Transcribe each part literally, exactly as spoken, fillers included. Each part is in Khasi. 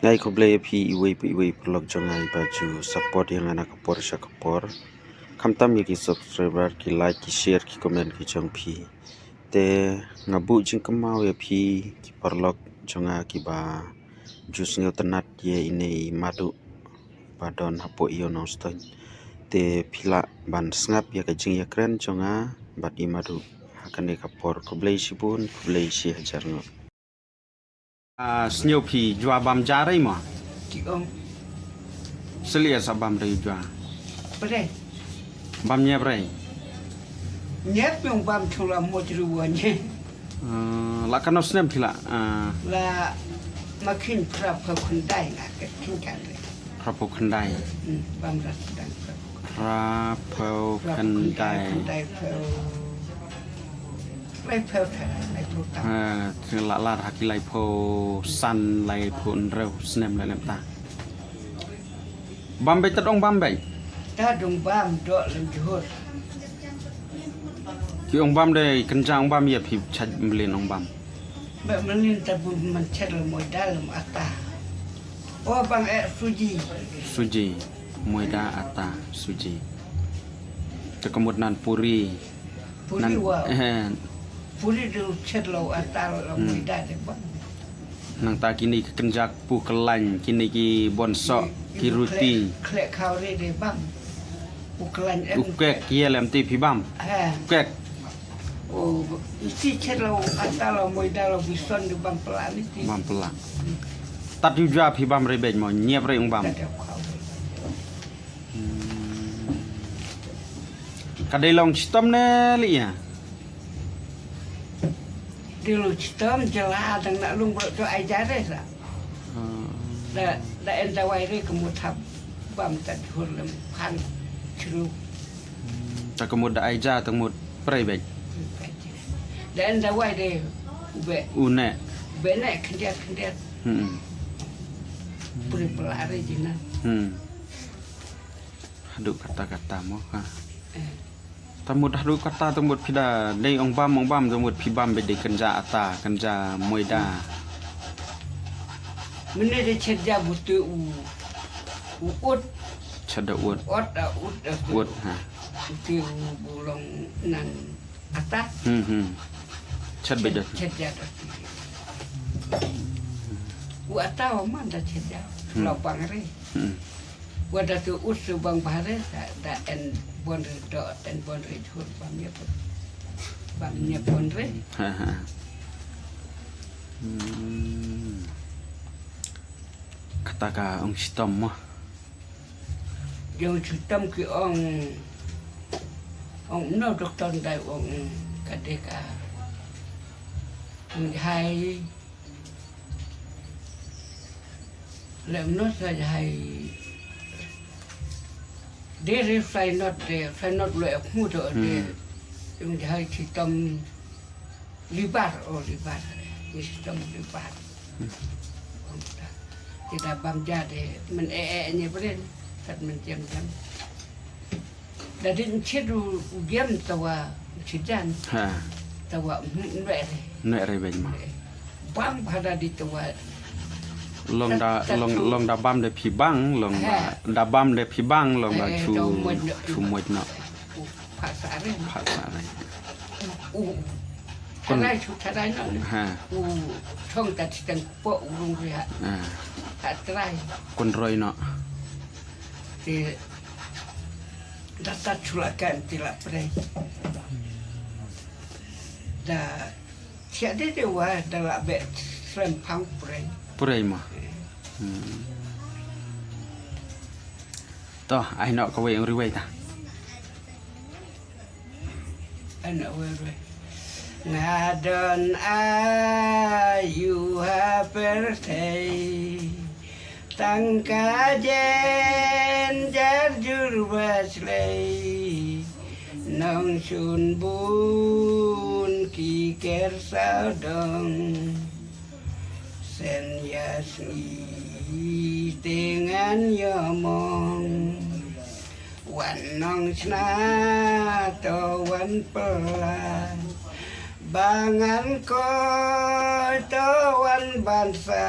Ngai khublei ïa phi iwei pa iwei paralok jong nga iba ju support ïa nga na ka por sha ka por. Khamtam ïa ki subscriber, ki like, ki share, ki comment ki jong phi. Te nga buh jingkynmaw ïa phi ki paralok jong nga kiba ju sngewtynnat ïa ine i Madu ba don hapoh Ïew Nongstoiñ. Te phi lah ban sngap ïa ka jingïakren jong nga bad i Madu ha kane ka por. Khublei shibun, khublei shi hajar nguh. Ah, sngew phi jua bam ja rei mo? Ki ong. Seli sa bam rei jua. Pre. Bam nyep rei. Nyep yung bam chula mo chulu wa nye. Ah, la kano snem phi la? Ah. La makin prap ka kundai na ka tingkan rei. Prap ka kundai. Hmm, bam ras dan prap. Prap ka kundai. Kundai prap. Laiphew tharai, laiphew tam. Ha, te la lar ha ki laiphew san, laiphew hynriew snem la lem ta. Bam beit tad ong bam beit. Tad ong bam doh lem jhur. Ki ong bam dei kynja ong bam ïa phi chait mlien ong bam. Ba mlien ta bu man chet la moi da lem ata. O bang eh suji. Suji. Moi da ata suji. Te ka mut nan puri. Puri wa. Eh. Puri du chet lo ata lo moi da de bang. Nangta kini ki kynjak pu kyllain, kini ki bonsok, ki ruti. Khlek khaw re de bang. Pu kyllain em. U kek ye lem ti phi bam. Ha. U kek. O, iti chet lo ata lo moi da lo bison de bam pela ni ti. Bam pela. Tad yu ja phi bam re bej mo, nyep re ung bam. Tad yu khaw re. Hmm. Ka dei long chitom ne li ya? Dei long chitom jela dang na lung bro to ai jare sa. Hmm. Da, da en da wai re ka mut hap bam ta jhur lem phan chru. Hmm. Ta ka mut da ai ja ta mut prei bej. Da en da wai de ube. Une. Ube ne khyndiat khyndiat. Hmm. Prei pela re jina. Hmm. Haduh kata kata mo ha. Eh. Ta mut haduh kata ta mut phi da dei ong bam ong bam ta mut phi bam beit dei kynja ata kynja moi da. Mene dei chet ja butu u u ut. Chet da ut. Ut da ut da ut ha. Butu u bulong nan ata. Hmm hmm. Chet beit da. Chet ja da. U ata wa man da chet ja. Hmm. Lo bang re. Hmm. Wa da tu ut su bang bahare da, da en bon re do, en bon re jhur bam ye pun. Bam ye pun re. Ha ha. Hmm. Kata ka ong chitom mo. Jong chitom ki ong, ong no doktor dai ong ka de ka. Ong hai. Lem no sa jahai. Dere sai not de, sai not lo ek mu to de. Hmm. Yung jahai chitom libar, o libar. Chitom libar. Hmm. Tidak bam jade, men e e nye bren, tat men jam jam. Da dei nchit u, u diam tawa nchit jan. Ha. Tawa nwer. Nwer beng ma. Bang pada di tawa. Long da, long, long da bam de phi bang, long da, da bam de phi bang, long da chu, chu moit no. Pha sa re. Pha sa re. U, tharai chu tharai no. Ha. U, chong ta chi tang po u rung ri ha. Ha. Ha tharai. Kun roi no. Te da ta chula kan ti la prei. Da sia de de wa da la be srem phang prei. Prei ma. Hmm. To, ai no ka wei ong riwei ta. Ai no wei riwei. Nga don a yu ha per thei. Tang ka jen jar jur ba shlei. Nong shun bun ki ker sawdong. Sen ya sngi te ngan ya mong. Wan nong shna to wan pla. Ba ngan ko to wan ban sa.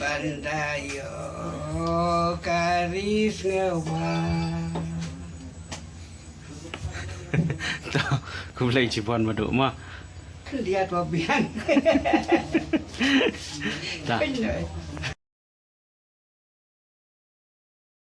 Ban da ïoh ka ri sngewbha. To, khublei shibun Madu mo. Khyndiat ba biang. Ta. Khyndiat.